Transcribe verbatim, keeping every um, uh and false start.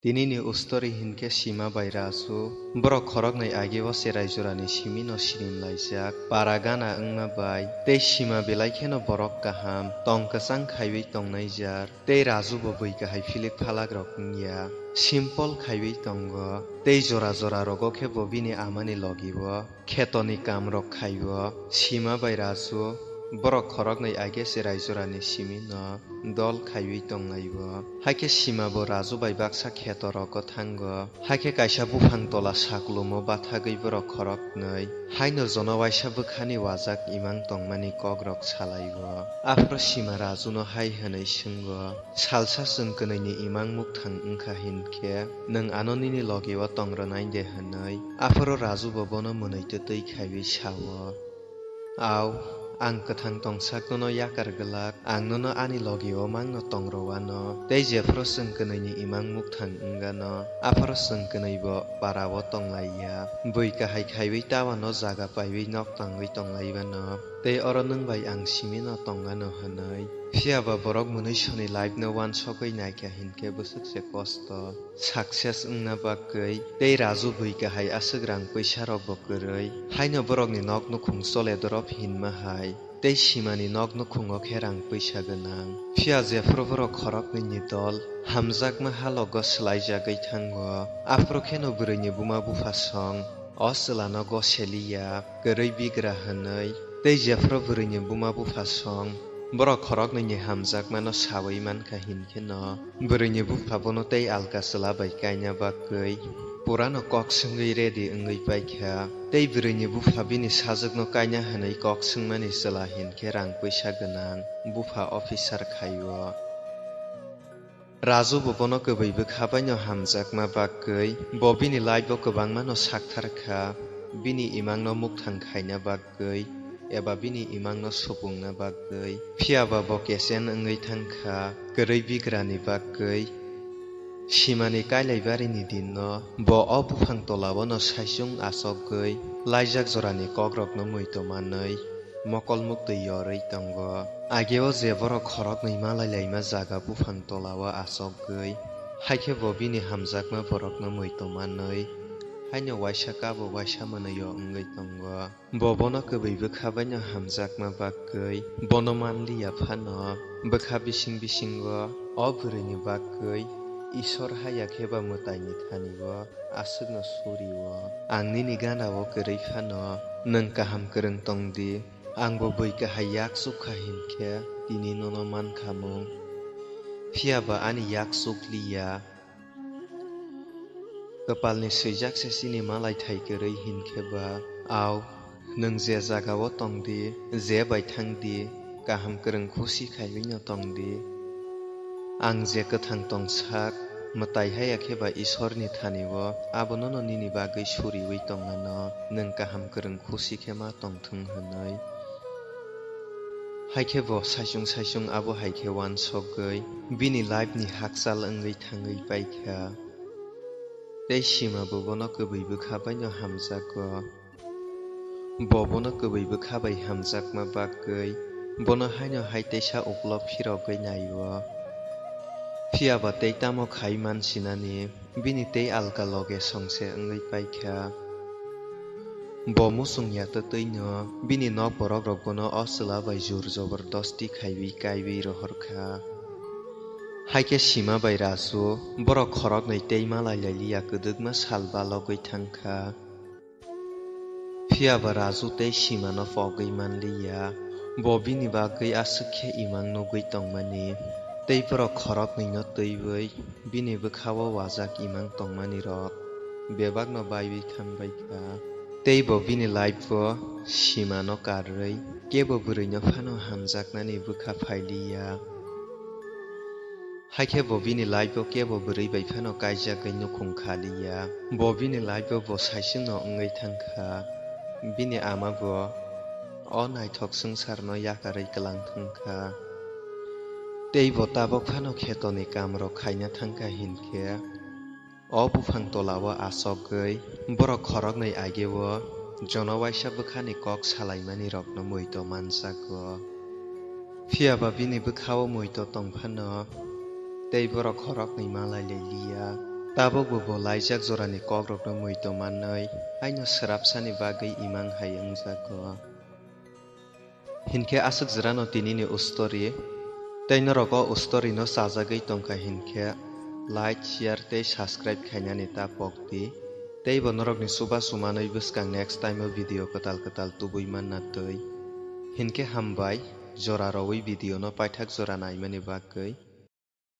Tinini ustori hinkhe Sima bai Raju, borok khoroknwi ageo cherai jorani simino sinimlaijak, para gana wngma bai, tei Sima belai kheno borok kaham, tong kwchang khaiwi tongnai jar, tei Raju bo bwi kahai philik phalakrok wngya, simple khaiwi tongo, tei jora jora rogo khe bo bini amani logio khetoni kamrok khaio. Sima bai Raju borok khoroknwi ageo cherai jorani simino dol khaiwi tonglaio. Haikhe Sima bo Raju bai baksa khetorogo thango. Haikhe kaisa buphang tola saklumo bathagwi borok khoroknwi haino jono waisa bwkhani wajak imang tongmani kokrok salaio. Aphuru Sima Rajuno hai hwnwi swngo, "Salsa chwng kwnwini imang mukthang wngkha hinkhe, nwng ano nini logeo tong rwnai de?" hwnwi. Aphuru Raju bo bono mwnwi twtwi khaiwi sao, "Au, ang kwthang tongsak nono yakar glak, ang nono ani logeo mangno tong rw anw, tei jephuru chwng kwnwini imang mukthang wng anw, aphuru chwng kwnwi bo para-o tong lai ya, bwi kahai khaiwi ta uanw jaga paiwi nok tangwi tong lai uanw, tei oro nwng bai ang simino tong anw," hwnwi. Phiya ba borok mwnwi soni life no uansugwi naikha hinkhe bwswk se kosto. Success wngna bagwi tei Raju bwi kahai aswk rang pwisa rok bo kwrwi. Haino borokni nok nukhung chole dorop hinma hai tei Simani nok nukhungo khe rang pwisa gwnang. Phiya jephuru borok khoroknwi ni dol hamjakma halogo swlaijagwi thango, aphuru kheno bwrwini buma bupha song o chwlano goseliya, kwrwi bigra hwnwi. Tei jephuru bwrwini buma bupha song borok khoroknwini hamjakmano sawi mankha hinkhe no, bwrwini bupha bono tei alka chwla bai kaina bagwi purano kok swngwi ready wngwi paikha. Tei bwrwini bupha bini sajwkno kaina hwnwi kok swngmani chwla hinkhe rang pwisa gwnang bupha officer khaio. Raju bo bono kwbwi bwkha baino hamjakma bagwi, bo bini life-o kwbangmano sakthar kha, bini imangno mukthang khaina bagwi, eba bini imangno supungna bagwi. Phiya ba bo kechen wngwi thang kha, kwrwi bigrani bagwi. Simani kailaibarini dinno bo o buphang tolao'-no saichung achogwi, laijak jorani kokrokno muitu manwi, mokol muktwi yorwi tongo. Ageo je borok khoroknwi malai laima jaga buphang tolao achogwi, haikhe bo bini hamjakma borokno muitu manwi, haino waisa kabo waisa mwnwio wngwi tongo. Bo bono kwbwi bwkha baino hamjakma bagwi bono manliya phano, bwkha bising bisingo o bwrwini bagwi Isor haya khe ba mwtaini thani-o aswkno suri-o. Ang nini gana-o kwrwi phano nwng kaham kwrwng tong di. Ang bo bwi kahai yak chuk kha hinkhe tini nono man kha mung. Phiya ba ani yak chuk li ya. Kwpalni swijak se chini malai thai kwrwi hinkhe ba. Au, nwng je jaga-o tong di, je bai thang di, kaham kwrwng khusi khaiwi no tong di. Ang je kwthang tong sak, mwtai haya khe ba Isorni thani-o, abono no nini bagwi suriwi tong anw, nwng kaham kwrwng khusi khe ma tong thung hwnwi. Haikhe bo saichung saichung abo hai khe uansugwi bini life ni hakchal wngwi thangwi paikha. Tei Sima bo bono kwbwi bwkha baino hamjago. Bo bono kwbwi bwkha bai hamjakma bagwi bono haino hai teisa uklok phirogwi nai-o. Phiya ba tei tamo khai mansinani, bini tei alka loge songse wngwi paikha. Bo muchung ya twtwi-no bini nok borok rok bono o chwla bai jur jobordosti khaiwi kaiwi rohor kha. Haikhe Sima bai Raju borok khoroknwi tei malai lai liya kwdwkma sal balogwi thang kha. Phiya ba Raju tei Simano pogwi man liya, bo bini bagwi aswk khe imang nugwi tongmani, tei borok khoroknwi-no twiwi bini bwkha-o wajak imang tongmani rok bebakno baiwi thang bai kha. Tei bo bini life-o Simano karwi kebo bwrwino phano hamjaknani bwkha phai liya. Haikhe bo bini life-o kebo bwrwi bai phano kaijagwi nukhung kha liya. Bo bini life-o bo saichungno wngwi thang kha. Bini ama bo o naithok swngcharno yakarwi kwlang thang kha. Tei bo tabok phano khetoni kamrok khaina thang kha hinkhe, o buphang tola-o achogwi borok khoroknwi ageo jono waisa bwkhani kok salaimani rokno muitu manjago. Phiya ba bini bwkha-o muitu tong phano tei borok khoroknwi malai lai liya. Tabukbo bo laijak jorani kokrokno muitu manwi haino swrapsani bagwi imang hai wngjago. Hinkhe aswk jora no tini ni ustori. Tei norok o ustori no chajagwi tongkha hinkhe like, share tei subscribe khainani ta pokdi. Tei bo norok ni chubachu manwi bwskang next time o video kwtal kwtal tubui manna twi. Hinkhe hambai jora rowi video no paithak jora naimani bagwi.